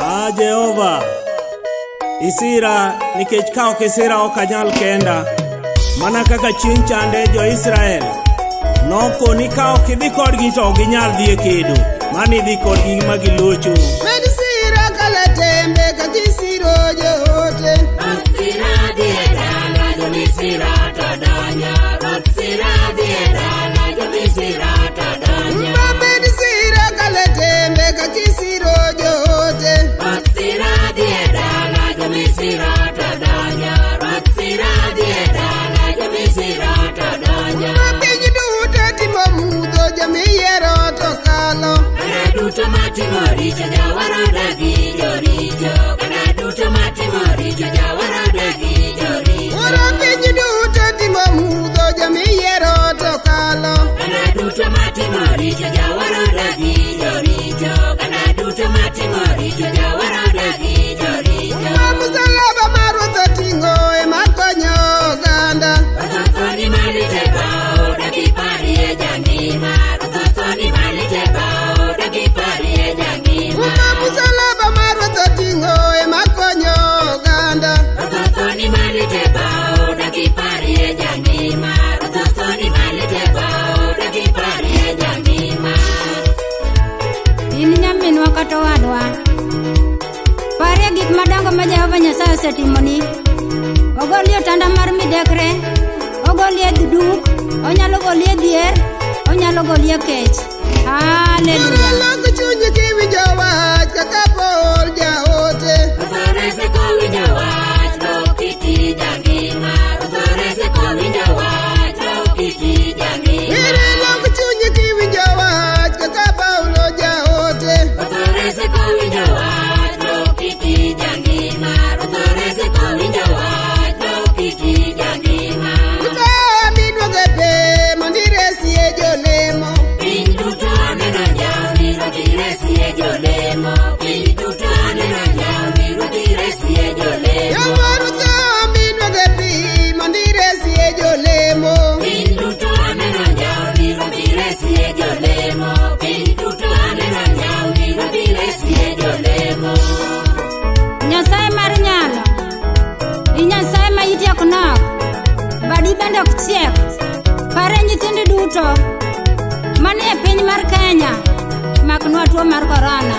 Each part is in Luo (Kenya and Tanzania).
A Jehova, isira nikech ka ok isira ok anyal kenda. Mana kaka chieng' chande jo-Israel nokoni ka ok idhi kodgi to ok ginyal dhi e kedo. Mane idhi kodgi ma gilocho. Med sira kalatembe kakisiro joote. Sira dhi e dala, jomisira to donjo. Ruoth sira dhi e dala, jomisira to donjo. Ma med sira kalatembe kakisiro joote. Ruoth sira dhi e dala, jomisira to donjo. Ruoth sira dhi e dala, jomisira to donjo. Ma piny duto timo mudho jomiyiero to kalo. Kata duto matimo richo jawaro dagi joricho. Kata duto matimo richo jawaro dagi joricho. Oro piny duto timo mudho jomiyiero to kalo. Kata duto matimo richo jawaro dagi joricho. Kata duto matimo richo jawaro dagi joricho. Ma musalaba mar Ruoth oting'o ema konyo oganda. Rothoni malit e bao dagi parie jangima. Rothoni malit e bao dagi parie jangima. Ma musalaba mar Ruoth oting'o ema konyo oganda. Rothoni malit e bao dagi parie jangima. Rothoni malit e bao dagi parie jangima. In nyaminwa kata owadwa, parie gik madongo ma Jehova Nyasaye osetimoni. Ogoli e otanda mar midekre, ogoli e duk, onyalo goli e dhier, onyalo goli e kech. Haleluya. Lok chunyi kiwinjo wach kaka Paul jaote. Rothorese kowinjo wach lok kiti jangima. Rothorese kowinjo wach lok kiti jangima. Iri lok chunyi kiwinjo wach kaka Paulo jaote. Rothorese kowinjo wach lok kiti jangima. Rothorese kowinjo wach lok kiti jangima. Ka miduogo e pe mondo iresie jolemo. Piny duto neno njawni ruoth iresie jolemo. Piny duto neno njawni ruoth iresie jolemo. Jawar tho miduogo e pi mondo iresie jolemo. Piny duto neno njawni ruoth iresie jolemo. Piny duto neno njawni ruoth iresie jolemo. Nyasaye mar nyalo, in Nyasaye ma iti ok nok, badi bende ok chiek. Pare nyithindi duto manie piny mar Kenya, maknwa tuo mar korona.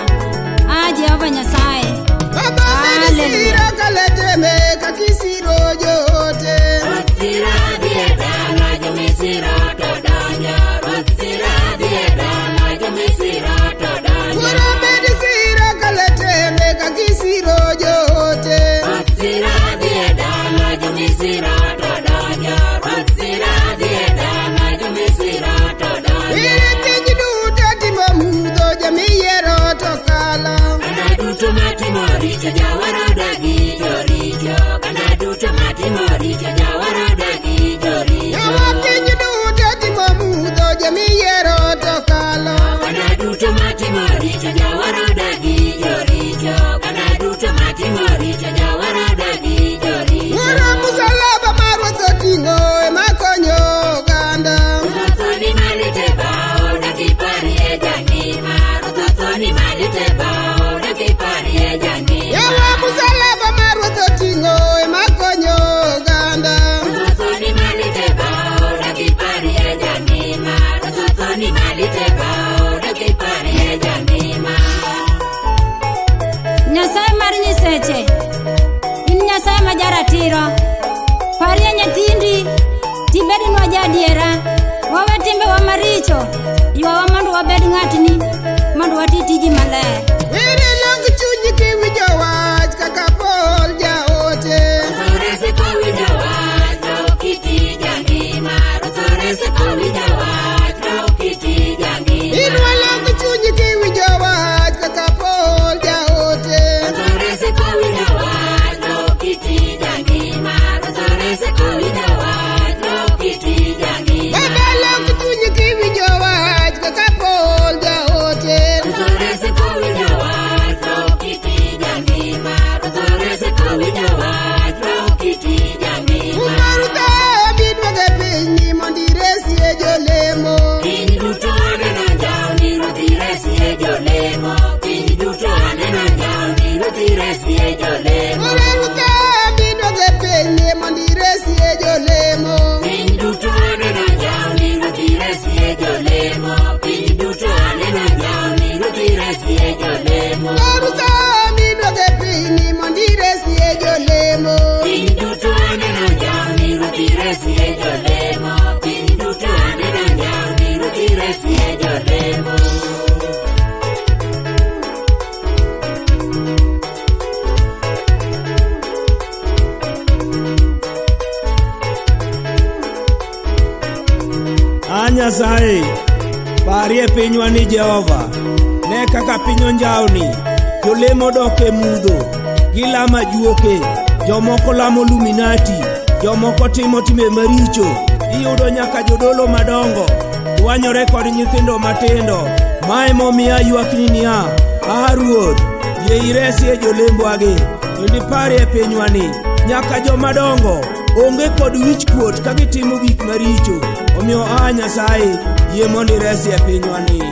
A Jehova Nyasaye. Baba med Hallelujah. sira kalateme kakisiro joote. Ruoth sira dhi e dala jomisira to donjo. Ruoth sira dhi e dala jomisira to donjo. Wuoro med sira kalateme kakisiro joote. Ruoth sira dhi e dala jomisira to donjo. Ruoth sira dhi e dala jomisira to donjo. Iri piny duto timo mudho jomiyiero to kalo. Kata duto matimo richo jawaro dagi joricho. Kata duto matimo richo jawaro dagi joricho. Yawa piny duto timo mudho jomiyiero to kalo. Kata duto matimo richo jawaro dagi joricho. Kata duto matimo richo jawaro dagi joricho. Wuoro musalaba mar Ruoth oting'o ema konyo oganda. Rothoni malit e bao dagi parie jangima. Rothoni malit e bao dagi parie jangima. Yawa musalaba mar Ruoth oting'o ema konyo oganda. Rothoni malit e bao dagi parie jangima. Rothoni malit e bao dagi parie jangima. Nyasaye mar nyiseche, in Nyasaye ma jaratiro. Parie nyithindi, tibednwa jaadiera. Wawe timbewa maricho, ywawa mondo wabed ng'atni, mondo wati tiji maler. Iri lok chunyi kiwinjo wach kaka Paul jaote. Rothorese kowinjo wach lok kiti jangima. Rothorese kowinjo wach lok kiti jangima. Inwa lok chunyi kiwinjo wach kaka Paul jaote. Rothorese kowinjo wach lok kiti jangima. Rothorese kowinjo wach lok kiti jangima. Baba lok chunyi kiwinjo wach kaka Paul jaote. Rothorese kowinjo iresie jolemo. Ore Ruodha miduogo e piny mondo iresie jolemo. Piny duto oneno njawni, Ruoth iresie jolemo. Piny duto oneno njawni, Ruoth iresie jolemo. Ruodha miduogo e piny mondo iresie jolemo. Piny duto oneno njawni, Ruoth iresie jolemo. Piny duto oneno njawni, Ruoth iresie jolemo. A Nyasaye, parie pinywa ni Jehova. Ne kaka piny onjawni, jolemo dok e mudho, gilamo ajuoke, jomoko lamo Luminati, jomoko timo timbe maricho. Iyudo nyaka jodolo madongo dwanyore kod nyithindo matindo. Mae momiyo aywakni niya, A Ruoth, yie iresie jolembwagi, kendo iparie pinywani. Nyaka jomadongo onge kod wich kuot ka gitimo gik maricho. Omiyo a Nyasaye, yie mondo iresie pinywani.